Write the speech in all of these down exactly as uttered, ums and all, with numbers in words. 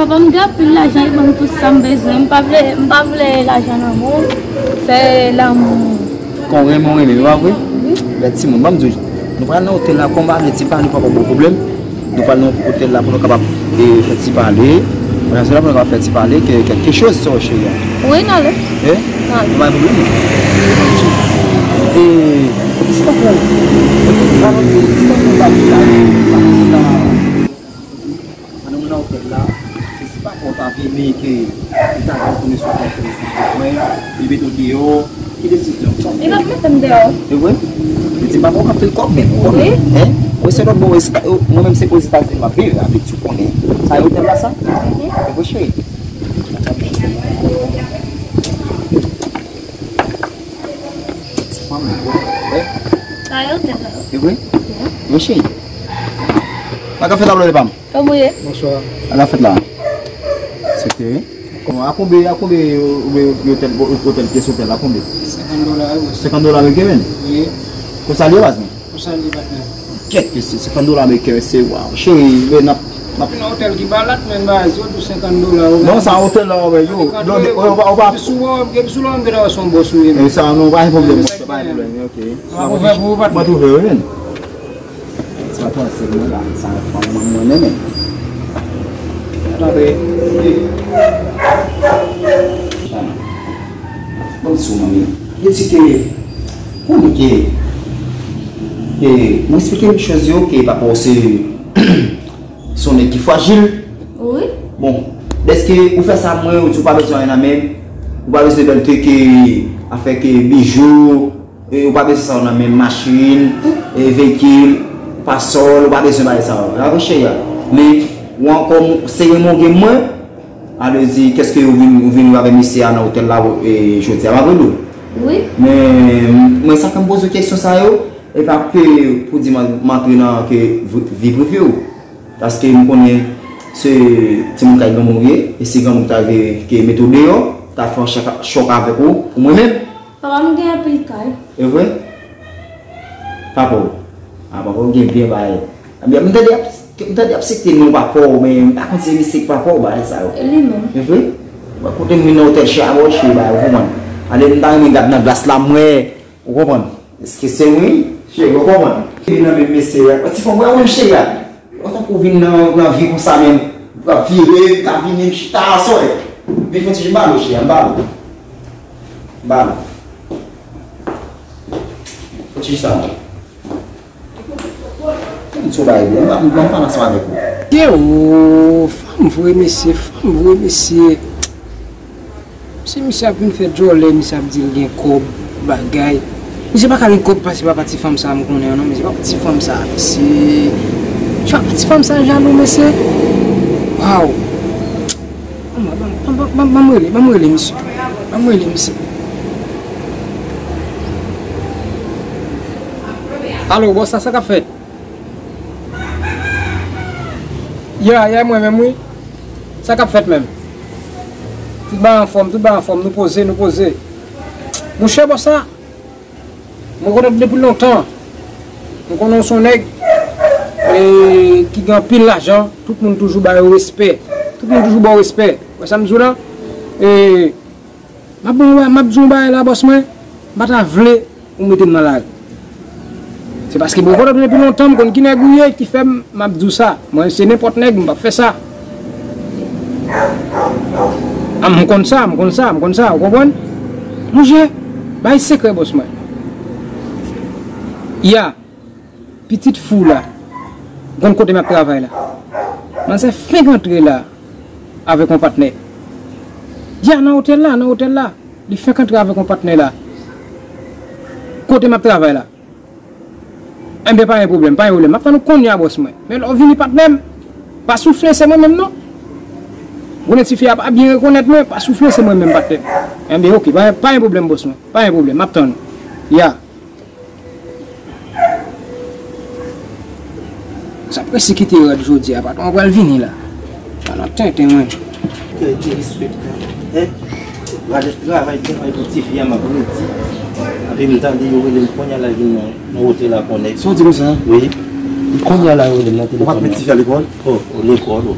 Papa m gen anpil lajan, li ban m tout sa m bezwen. M pa vle, m pa vle lajan nan men w. Se lanmou. Kon renmen w renmen, pa vre? Wi. Bèl timoun, ban m di w, nou pral nan otèl la, kòm m pa vle ti pale, poko bon pwoblèm. Nou pral nan otèl la pou nou kapab, e, fè ti pale. Nan otèl la pou nou kapab fè ti pale, ke, kèlke choz, sa w cheri a. Wi, n ale. E? N ale. Nou pa gen pwoblèm. E, se pa pou, se pa pou, se pa pou, Pandan m nan otèl la, e si papa w ta vini ke li ta vin tounen sou kòb telefòn mwen, li mete w deyò, ki desizyon w pran? Li p ap mete m deyò. E vre? Li di papa w k ap fè l kòb menm, ou konnen. Wi. Hein? Mwen se lòt bò, mwen menm se Ozetazini m ap viv, avèk ti w konnen. Sa e otèl la sa? Mhm. E vre cheri? Ti fanm nan, wi. Wi. Sa e otèl la. E vre? Wi. Wi cheri. Sa k ap fèt la, blòdè pa m? Kòman w ye? Bonswa. Sa k ap fèt la? Sekte, wi. Kòman, a konbyen, a konbyen yo, yo, yo otèl, otèl, pyès otèl la, konbyen? Senkant dola, wi, bòs. Senkant dola ameriken menm? Wi. Konsa l ye, baz mwen? Konsa l ye, patnè. Kèt, mesye, senkant dola ameriken, mesye, waw. Cheri, men n ap, n ap Nan otèl ki balat, men, baz, yo di w senkant dola, wi. Non, sa otèl la, wi, yo. Senkant dola, yo, yo, yo, yo, depi sou wè, depi sou wè, m gentan wè se yon bòs ou ye, men. E sa, non, pa gen pwoblèm, monchè, pa gen pwoblèm, ok. Mwen twouve w, patnè. Mwen twouve w, wi, men. Sa panse mwen la, sa fanm mwen mwen renmen. Tande. Bon, sou manmi. Yo di ke, konnen ke, ke, mwen eksplike m choz yo, ke papa w se, se yon nèg ki frajil. Wi. Bon, dèske ou fè sa mwen, ou di ou pa bezwen anyen nan men m, ou pa bezwen bèl trik, afè ke bijou, E, ou pa bezwen sa yo nan men m, machin, e, veyikil, pasòl, ou pa bezwen bagay sa yo. Ou pa vre, cheri a? Men, ou ankò, se renmen w gen mwen, alò di, kèske ou vin, ou vin avè mesye a nan otèl la, e, jodi a, pa vre, Lou? Wi. Men, mwen, sa fè m poze w kesyon sa yo, e pa ke pou di m, m antre nan ke vi, vi prive w. Paske m konnen se timoun kay granmoun ou ye, e si granmoun ta vle ke mete w deyò, ta fè yon chòk, chòk avèk ou, pou mwen menm. Papa m gen anpil kay. E vre? Papa w? A, papa w gen byen bagay. Ebyen, m tande y ap, m tande y ap site non papa w, men m pa konn si se misye k papa w, bagay sa yo. E li menm. E vre? Bon, kote m vin nan otèl chabòche, bagay, ou konprann? Ale, m ta renmen gad nan glas la, m wè, ou konprann? Èske se wi? Cheri, ou konprann? Vin nan men mesye a. Ti fanm, wè ou menm cheri a. Ou tankou vin nan, nan vi konsa menm. Ou ap vire, ta vini, m chita aswè. Vin fè ti jou balo, cheri a, m balo. M balo. Fè ti jou sa. M di w bagay byen, m pa, m pa ansanm avèk ou. Ke o, fanm vre mesye, fanm vre mesye. Si misye ap vin fè djòlè, misye ap di l gen kòb, bagay. Misye pa ka gen kòb pase papa ti fanm sa a m konnen an non, mesye, papa ti fanm sa a, mesye. Papa ti fanm sa a jalou, mesye. Waw. Ban m, ban m, ban m, ban m, ban m rele, ban m rele misye. Ban m rele misye. Alo, bòs la, sa k ap fèt? Ya, ya, mwen menm, wi. Sa k ap fèt menm? Tout bagay anfòm, tout bagay anfòm, nou poze, nou poze. Monchè, bòs la, mwen konnen w depi lontan. Mwen konnen w se yon nèg, e, ki gen anpil lajan, tout moun toujou ba yo respè. Tout moun toujou ba w respè. Wè sa m di w la? E, M ap bon, m ap di w yon bagay la, bòs mwen, m pa ta vle ou mete m nan lari. Se paske m konnen w depi lontan, m konn ki nèg ou ye ki fè m, m ap di w sa. Mwen, se nenpòt nèg, m p ap fè sa. A, m konn sa, m konn sa, m konn sa, ou konprann? Monchè, bay sekrè, bòs mwen. Ya. Pitit fou la, ou konn kote m ap travay la. Manzè fenk antre la avèk yon patnè. Ya, nan otèl la, nan otèl la. Li fenk antre avèk yon patnè la. Kote m ap travay la. Enben, pa gen pwoblèm, pa gen pwoblèm. M ap tann ou kounye a, bòs mwen. Men lè w vini, patnè m, pa soufle, se mwen menm, non. Konnen tifi a pa byen rekonèt mwen, pa soufle, se mwen menm, patnè m. Enben, oke, pa, pa gen pwoblèm, bòs mwen. Pa gen pwoblèm, m ap tann ou. Ya. Sa prese kite rad jodi a, patwon an pral vini la. Sa nan tenten mwen. Kèlke respè. Hein? Gade travay, travay pou tifi a m ap redi. Epi m tande yo rele m kounye a la vin nan, nan otèl la konnen. Sa w di konsa? Wi. Kounye a la yo rele m nan telefòn. Ou p ap met tifi a lekòl? Oh, oh, lekòl, oh.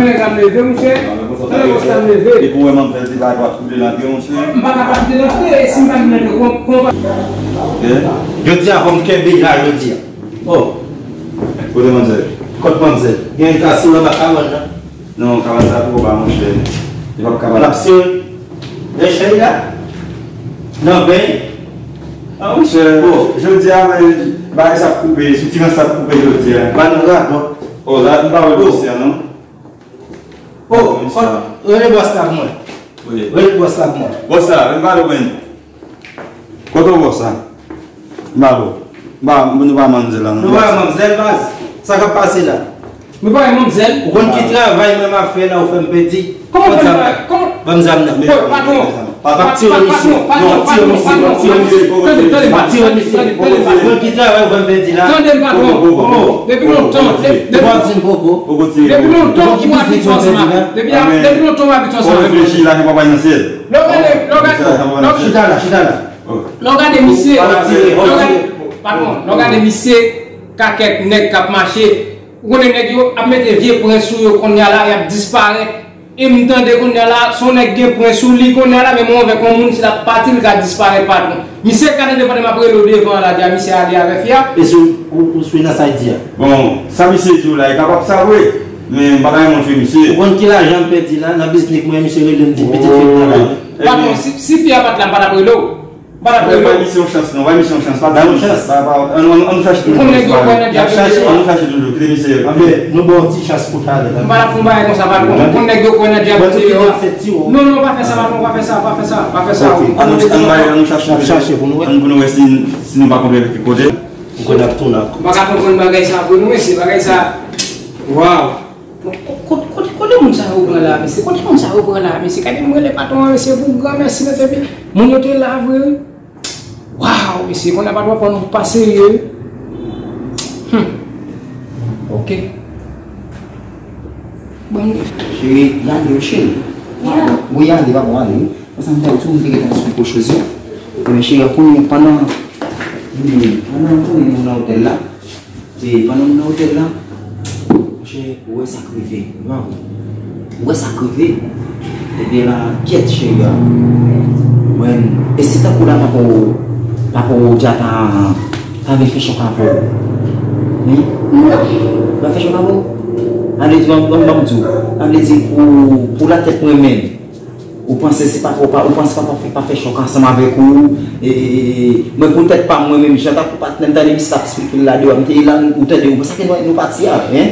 men nèg la m leve, monchè. Tande bòs la m leve. Depi w wè manmzèl te la, pa koute l antre, monchè. M pa ka pa koute l antre, e si m pa vin antre, kòman, kòman pa. Ok. Jodi a, fò m kenbe la, jodi a. Oh. Kote manmzèl? Kot manmzèl? Gen yon kase nan bak kabann nan. Non, kabann sa twò ba, monchè. Li p ap ka ba. L ap sere. Lè chèy la? Nan beny? Ah, monchè, bon, jodi a, men, bagay sa ap koupe, soutirans sa ap koupe jodi a. Ba nou radòt. Oh, la, m pa wè dosye a, non. Oh, men sa. Rele bòs la pou mwen. Wi. Rele bòs la pou mwen. Bòs la, vin pale w, men. Kote w bòs la? M pa wè w. M pa, nou pa manmzèl la, non. Nou pa manmzèl, baz. Sa k ap pase la? Nou pa manmzèl. Ou konn ki travay mwen m ap fè la, ou fè m pèdi? Kòman fè m pa, kòman? Ban m zam nan. Patwon. Pa, pa tire misye. Non, tire misye, non, tire misye. Tande, tande, pa tire misye. Ou konn ki travay ou fè m pèdi la? Tande m, patwon. Depi lontan, depi lontan, depi lontan ou abitye ansanm avè m. Depi, depi lontan ou abitye ansanm avè m. Reflechi la, se pa nan syèl. Lè w gade, lè w gade, lè w gade, chita la, chita la. Lè w gade misye, lè w gade, patwon, lè w gade misye, kakèt nèg k ap mache, ou konnen nèg yo ap mete vye pwen sou yo kounye a la, y ap disparèt. E m tande kounye a la, se yon nèg gen pwen sou li kounye a la, men mwen avèk yon moun, si l ap pati, l ka disparèt, patwon. Misye ka nan devan m ap rele w devan an la, di a misye ale avè fi a. E si w, ou, ou sou nan sa l di a? Bon, sa misye di w la, e kapab sa vre, men m pa ta renmen w tchwe misye. Ou konn ki lajan m pèdi la, nan biznik mwen, misye rele m di pitit fi m nan la. Patwon, si, si fi a pa t la, m pa t ap rele w. M pa t ap rele w. Bay misye yon chans, non, bay misye yon chans. Pa di yon chans. Ann, ann, ann nou chache toujou. Ou konn nèg yo kwè nan dyab yo. Ann nou chache toujou. Kite misye. Anben, nou ba w ti chans pou talè. M pa t ap fè yon bagay konsa, patwon. Ou konn nèg yo kwè nan dyab yo. Non, non, pa fè sa, patwon, pa fè sa, pa fè sa, pa fè sa. Ann nou, ann bay, ann nou chache pou nou wè. Ann pou nou wè si, si nou pa konprann ki kote. Ou konn ap tounen ankò. M pa ka konprann bagay sa vre, non, mesye, bagay sa. Waw. Bon, ko-, ko-, kote, kote moun sa yo pran la, mesye? Kote moun sa yo pran la, mesye? Gade m rele patwon an, mesye, pou granmèsi, mesye, epi moun yo te la vre, wi. Waw, mesye, kounye a patwon pran nou pa serye, wi. Hmm. Ok. Bon. Cheri, y ale, cheri. Wi, ale, pa bon, ale, wi. Konsa m ta di w, m te gentan sou pwoche zye. Ebyen, cheri, kounye a, pandan, pandan kounye a nou nan otèl la, e pandan nou nan otèl la, monchè, ou wè sa k rive, ou pa wè? Ou wè sa k rive? Ebyen la, kyèt, cheri a. Mwen, e si tankou la, papa w, papa w deja ta, ta vin fè chòk avè w? Wi? Non. Va fè chòk avè w? Sa vle di, ban, ban, ban m di w, sa vle di pou, pou latèt mwen menm, ou panse se pa, ou pa, ou panse papa fè, pa fè chòk ansanm avèk ou? E, e, e, e, mwen pou tèt pa m, mwen menm, jan tankou patnè m, tande misye t ap esplike l la deyò, m te la, ou tande, ou panse ke nou, nou pati a, en?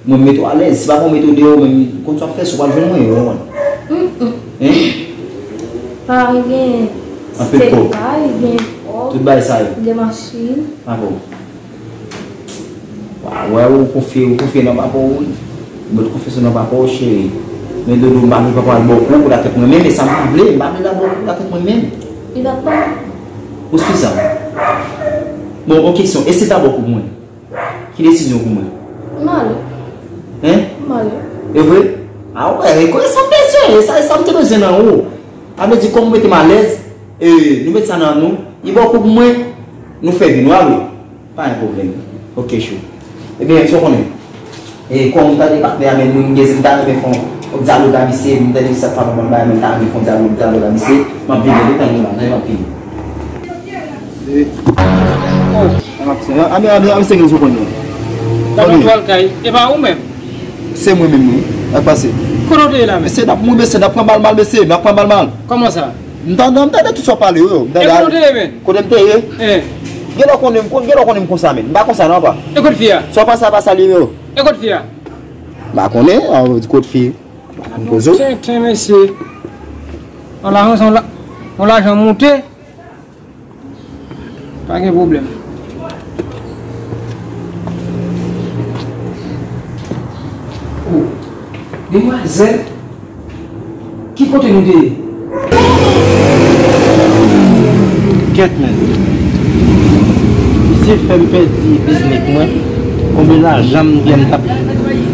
Mwen, m mete w alèz. Si papa w mete w deyò, ou menm, ou konn sa w ap fè, si w pa jwenn mwen, ou konprann? Mm, mm. En? Papa m gen sèt kay, gen kòb, tout bagay sa yo, gen machin. Bravo. Wa, wè, ou konfye, ou konfye nan papa w, wi. Ou met konfyans ou nan papa w, cheri. Men Dodo, m pa vle papa w al ba w kou pou latèt mwen menm, e sa m pa vle, m pa vle l al ba w kou pou latèt mwen menm. Li pa t ba m. Poukisa? Bon, yon kesyon, e si l ta ba w kou pou mwen? Ki desizyon pou mwen? M ale. Hein? M ale. E vre? A wè, rekonesan m bezwen, e sa, e sa m te bezwen nan ou. Sa vle di, kòm ou mete m alèz, e, nou met sa nan nou, li ba w kou pou mwen, nou fè vi nwa vre. Pa gen pwoblèm. Ok, cho. Ebyen, sa w konnen. E, kòm m tande patnè a, men m gen, m ta renmen fè yon dyalòg a misye, m tande misye ap pale yon bagay, men m ta renmen fè yon dyalòg, dyalòg a misye, m ap vini, detan nou la, men m ap vini. Ame, ame, ame, se gen sou konn yo. Gade yon dwal kay. E pa ou menm? Se mwen menm, wi. Sa k pase? Kote w te ye la menm? Mesye, n ap mouri, mesye, n ap pran bal mal, mesye, n ap pran bal mal. Kòman sa? M tande, m tande tout sa w pale yo. M tande. E kote w te ye menm? Kote m te ye? Eh. Gen lè w konnen m, gen lè w konnen m konsa menm. M pa konsa non, pa. E kote fi a? Sa w pase a pa sa li menm. E kote fi a? M pa konnen, a, kote fi. M poze w. Tenten, mesye. Yon lajan, yon la-, yon lajan moute. Pa gen pwoblèm. O, demwazèl, ki kote nou te ye? Kèt, men. Misye fè m pèdi biznis mwen. Konbyen lajan m gen m t ap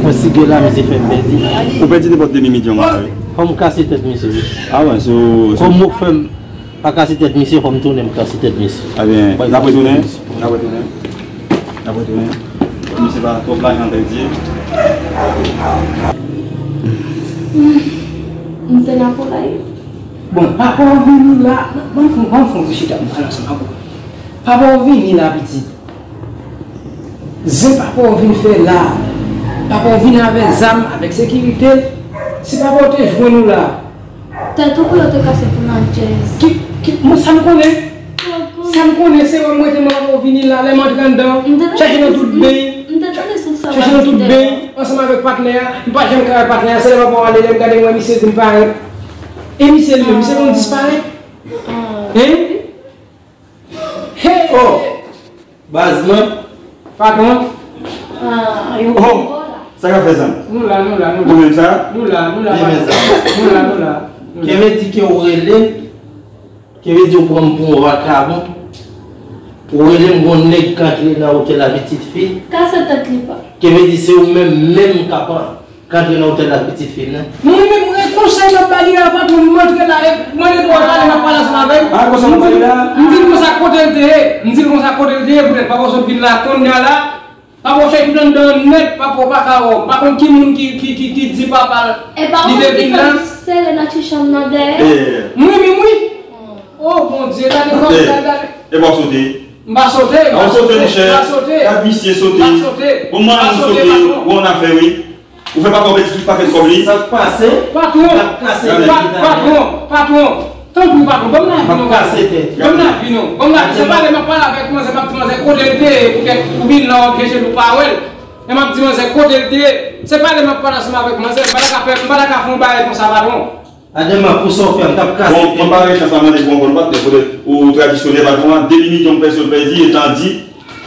konsidere la, misye fè m pèdi. Ou pèdi nenpòt demi milyon, wi. Fò m kase tèt misye, wi. A wè, so, so. Kòm ou fè m pa kase tèt misye, fò m tounen m kase tèt misye. Ebyen, n ap retounen. N ap retounen. N ap retounen. Misye pa twòp lajan pèdi. M te nan poulaye. Bon, papa w vini la. Ban m fè, ban m fè yon ti chita, m pale ansanm avè w. Papa w vini la, pitit. Zen papa w vin fè la. Papa w vin avè zam, avèk sekirite. Si papa w te jwenn ou la, Tèt ou pou yo te kase pou Nadjez. Ki, ki, mwen sa m konnen. Sa m konnen, se wè m rete mwen avè w vini la, lè m antre anndan, chache nan tout beny, chache nan tout beny, ansanm avèk patnè a, m pa janm ka wè patnè a, se lè papa w ale, lè m gade m wè misye vin parèt. E misye li menm, misye konn disparèt. Hein? Hey! Oh! Baz mwen. Patwon. Ah, yo. Oh! Sa k ap fè sa? Nou la, nou la, nou la. Ou menm sa? Nou la, nou la, patwon. Nou la, nou la. Kenbe di ke ou rele. Kenbe di ou pran m pou yon vakabon. Ou rele m gon nèg k antre nan otèl la pitit fi. Kase tèt li pa. Kenbe di se ou menm, menm k ap k antre nan otèl la pitit fi m nan. Mwen menm, mwen konsèy m ap ba li a, patwon, m antre la, e, mande pou w pale, m ap pale ansanm avè l. Ah, konsa w ap pale la? M di l konsa kote l te ye, m di l konsa kote l te ye, poutèt papa w sot vin la, kounye a la, papa w chèche tout anndan an nèt, papa w pa ka wè w. M pa konn ki moun ki, ki, ki, ki di papa l li te vin la. E pa ou menm ki fè m sere nan ti chanm nan dèyè? Eh. Mwen menm, wi. Oh, Bondye, gade kòman, gade, gade. E pa w sote? M pa sote, m pa sote, monchè. M pa sote. Gad misye sote. M pa sote. Bon, mwen menm sote, ou an afè, wi. Ou fè papa w pèdi tout pakèt kòb li. Sa k pase? Patwon, patwon, patwon, tanpri patwon, ban m lavi non, patwon. Ban m lavi non. Ban m lavi. Se pale m ap pale avèk manzè, m ap di manzè kote l te ye, poutèt ou vin la w ap gen je l ou pa wè l. E m ap di manzè kote l te ye. Se pale m ap pale ansanm avèk manzè, m pa ta ka fè, m pa ta ka fè yon bagay konsa, patwon. Adelma, pou sa w fè, m t ap kase tèt. Bon, mwen pa gen chans la mande pou ankò, nou pa t lè, poutèt ou tradisyonèl, patwon an, de milyon pèsòn pèdi, etan di,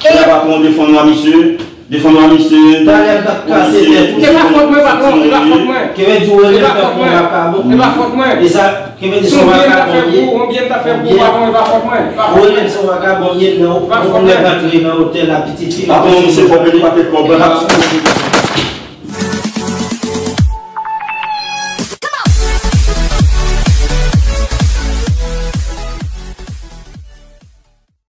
la patwon defann wa misye, defann wa misye. Talè m t ap kase tèt ou. E pa fòt mwen, patwon, e pa fòt mwen. Kenbe di w rele m fè pou yon vakabon. E pa fòt mwen. E sa, kenbe di se yon vakabon m ye. Yon byen m t ap fè pou ou, patwon, e pa fòt mwen. Ou rele m se yon vakabon m ye, men ou, ou nèk antre nan otèl la, pitit fi. Patwon, misye fò pèdi pakèt kòb.